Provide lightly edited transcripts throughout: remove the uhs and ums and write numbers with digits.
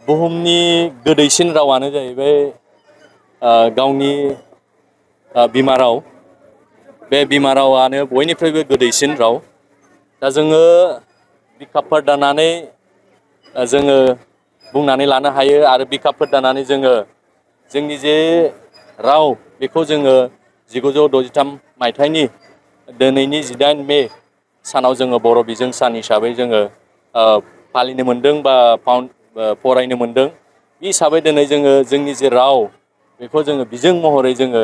बुहुमनि गोदैसिन रावानो जाहैबाय गावनि बिमा राव। बे बिमा रावानो बयनिफ्रायबो गोदैसिन राव। दा जोङो बिखाफोर दानानै जोङो बुंनानै लानो हायो आरो बिखाफोर दानानै जोङो जोंनि जे राव बेखौ जोङो 1963 मायथाइनि दिनैनि 18 मे सानाव जोङो बर' बिजों सान हिसाबै जोङो फालिनो मोनदों बा फरायनो मोनदों। बे हिसाबै दिनै जोङो जोंनि जे राव बेखौ जोङो बिजों महरै जोङो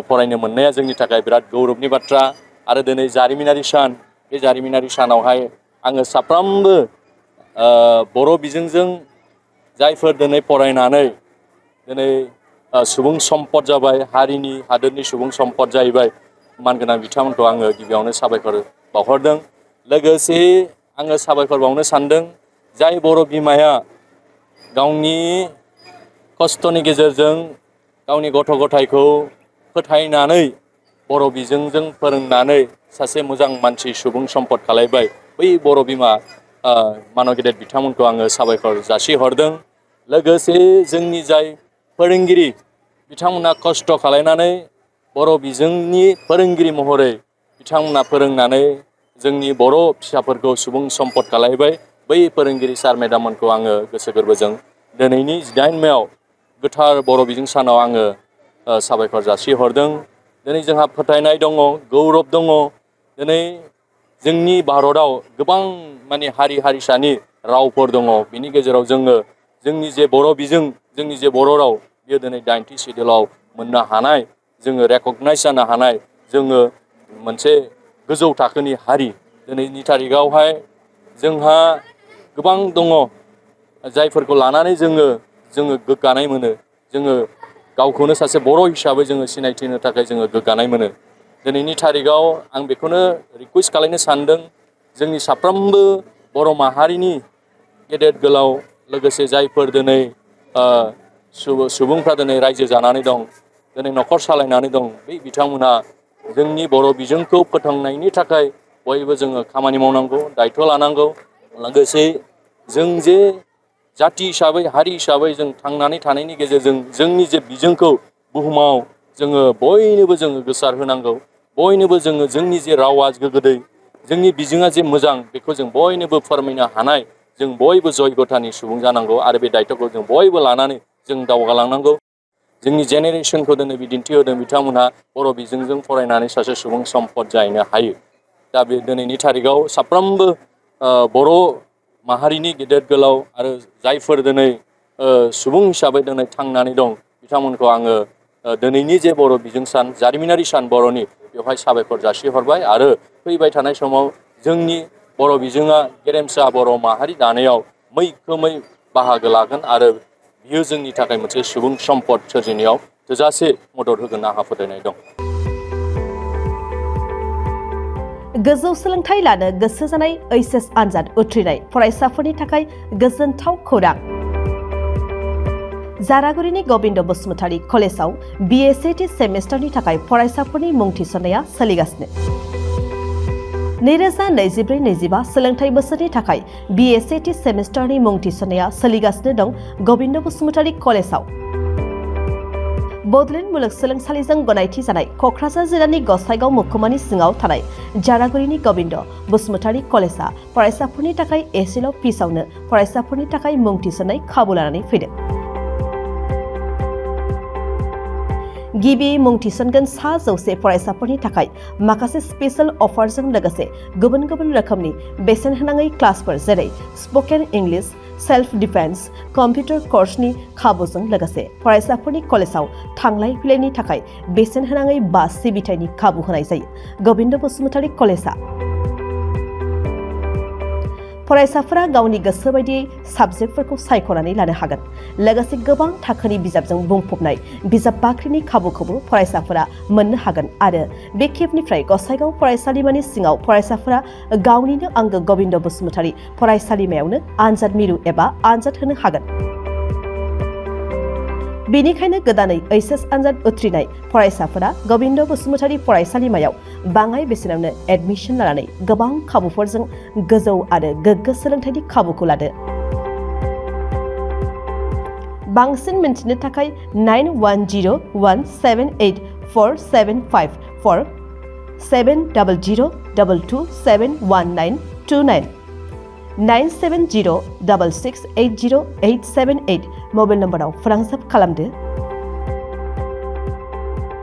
फरायनो मोननाया जोंनि थाखाय बिराद गौरबनि बाथ्रा। आरो दिनै जारिमिनारि सान, बे जारिमिनारि सानावहाय आङो साफ्रोमबो बर' बिजोंजों जायफोर दिनै फरायनानै दिनै सुबुं सम्पद जाबाय, हारिनि हादोरनि सुबुं सम्पद जाहैबाय, मानगोनां बिथांमोनखौ आङो गिबियावनो साबायखर बावहरदों। लोगोसे आङो साबायखर बावनो सानदों जाय बर' बिमाया गावनि खस्थ'नि गेजेरजों गावनि गथ' गथायखौ फोथायनानै बर' बिजोंजों फोरोंनानै सासे मोजां मानसि सुबुं सम्पद खालायबाय, बै बर' बिमा मानब गेदेर बिथांमोनखौ आङो साबायखर जासिहरदों। लोगोसे जोंनि जाय फोरोंगिरि बिथांमोना खस्थ' खालायनानै बर' बिजोंनि फोरोंगिरि महरै बिथांमोना फोरोंनानै जोंनि बर' फिसाफोरखौ सुबुं सम्पद खालायबाय, बै फोरोंगिरि सार मेडाममोनखौ आङो गोसो गोरबोजों दिनैनि 18 मेआव गोथार बर' बिजों सानाव आङो साबायखर जासिहरदों। दिनै जोंहा फोथायनाय दङ, गौरब दङ। दिनै जोंनि भारतआव गोबां माने हारि हारिसानि रावफोर दङ। बिनि गेजेराव जोङो जोंनि जे बर' बिजों, जोंनि जे बर' राव, बियो दिनै 90 सिडिउलाव मोननो हानाय, जोङो रेकगनाइज जानो हानाय, जोङो मोनसे गोजौ थाखोनि हारि। दिनैनि थारिखआवहाय जोंहा गोबां दङ जायफोरखौ लानानै जोङो गोग्गानाय मोनो। जोङो गावखौनो सासे बर' हिसाबै जोङो सिनायथिनो थाखाय जोङो गोग्गानाय मोनो। दिनैनि थारिखआव आं बेखौनो रिकुवेस्ट खालायनो सानदों, जोंनि साफ्रोमबो बर' माहारिनि गेदेर गोलाव, लोगोसे जायफोर दिनै सुबुंफ्रा दिनै रायजो जानानै दं, दिनै न'खर सालायनानै दं, बै बिथांमोना जोंनि बर' बिजोंखौ फोथांनायनि थाखाय बयबो जोङो खामानि मावनांगौ, दायथ' लानांगौ। लोगोसे जों जे जाथि हिसाबै, हारि हिसाबै जों थांनानै थानायनि गेजेरजों जोंनि जे बिजोंखौ बुहुमाव जोङो बयनोबो जोङो गोसार होनांगौ। बयनोबो जोङो जोंनि जे रावा गोदै, जोंनि बिजोङा जे मोजां, बेखौ जों बयनोबो फोरमायनो हानाय जों बयबो जयगथानि सुबुं जानांगौ। आरो बे दायथ'खौ जों बयबो लानानै जों दावगालांनांगौ। जोंनि जेनेरेसनखौ दिनै बिदिन्थि होदों, बिथांमोनहा बर' बिजोंजों फरायनानै सासे सुबुं सम्पद जाहैनो हायो। दा बे दिनैनि थारिखआव साफ्रोमबो बर' माहारिनि गेदेर गोलाव आरो जायफोर दिनै सुबुं हिसाबै दिनै थांनानै दं, बिथांमोनखौ आङो दिनैनि जे बर' बिजों सान, जारिमिनारि सान बर'नि, बेवहाय साबायखर जासिहरबाय। आरो फैबाय थानाय समाव जोंनि बर' बिजोङा गेरेमसा बर' माहारि दानायाव मैखोमै बाहागो लागोन आरो बियो जोंनि थाखाय मोनसे सुबुं सम्पद सोरजिनायाव थोजासे मदद होगोन आंहा फोथायनाय दं। गोजौ सोलोंथाइ लानो गोसो जानाय ओइचएस आनजाद उथ्रिनाय फरायसाफोरनि थाखाय गोजोनथाव खौरां। जारागुरिनि गबिन्द बसुमतारी कलेजाव BA/CT सेमेस्टारनि थाखाय फरायसाफोरनि मुं थिसननाया सोलिगासिनो। 2024-25 सोलोंथाइ बोसोरनि थाखाय BA/CT सेमेस्टारनि मुं थिसननाया सोलिगासिनो दं गबिन्द बसुमतारी कलेजाव। बड'लेण्ड मुलुगसोलोंसालिजों गनायथि जानाय क'क्राझार जिल्लानि गसाइगाव महकुमानि सिङाव थानाय जारागुरिनि गबिन्द बसुमतारी कलेजा फरायसाफोरनि थाखाय एसेल' फिसआवनो फरायसाफोरनि थाखाय मुं थिसननाय खाबु लानानै फैदों। गिबि मुं थिसनगोन 100 फरायसाफोरनि थाखाय माखासे स्पेशल अफारजों लोगोसे गुबुन गुबुन रोखोमनि बेसेन होनाङै क्लासफोर जेरै spoken English, self defence, computer कर्सनि खाबुजों लोगोसे फरायसाफोरनि कलेजाव थांलाय फैलायनि थाखाय बेसेन होनाङै बास सिबिथायनि खाबु होनाय जायो। गबिन्द बसुमतारी कलेजा फरायसाफोरा गावनि गोसो बायदियै साबजेक्टफोरखौ सायख'नानै लानो हागोन। लोगोसे गोबां थाखोनि बिजाबजों बुंफबनाय बिजाब बाख्रिनि खाबुखौबो फरायसाफोरा मोननो हागोन। आरो बे खेबनिफ्राय गसाइगाव फरायसालिमानि सिङाव फरायसाफोरा गावनिनो आंगो गबिन्द बसुमतारी फरायसालिमायावनो आनजाद मिरु एबा आनजाद होनो हागोन। बेनिखायनो गोदानै ओइचएस आनजाद उथ्रिनाय फरायसाफोरा गबिन्द बसुमतारी फरायसालिमायाव बाङाय बेसेनावनो एडमिसन लानानै गोबां खाबुफोरजों गोजौ आरो गोग्गो सोलोंथाइनि खाबुखौ लादो। बांसिन मिन्थिनो थाखाय 9101784755 for 7002271929 970668088 मबाइल नम्बराव फोनांजाब खालामदो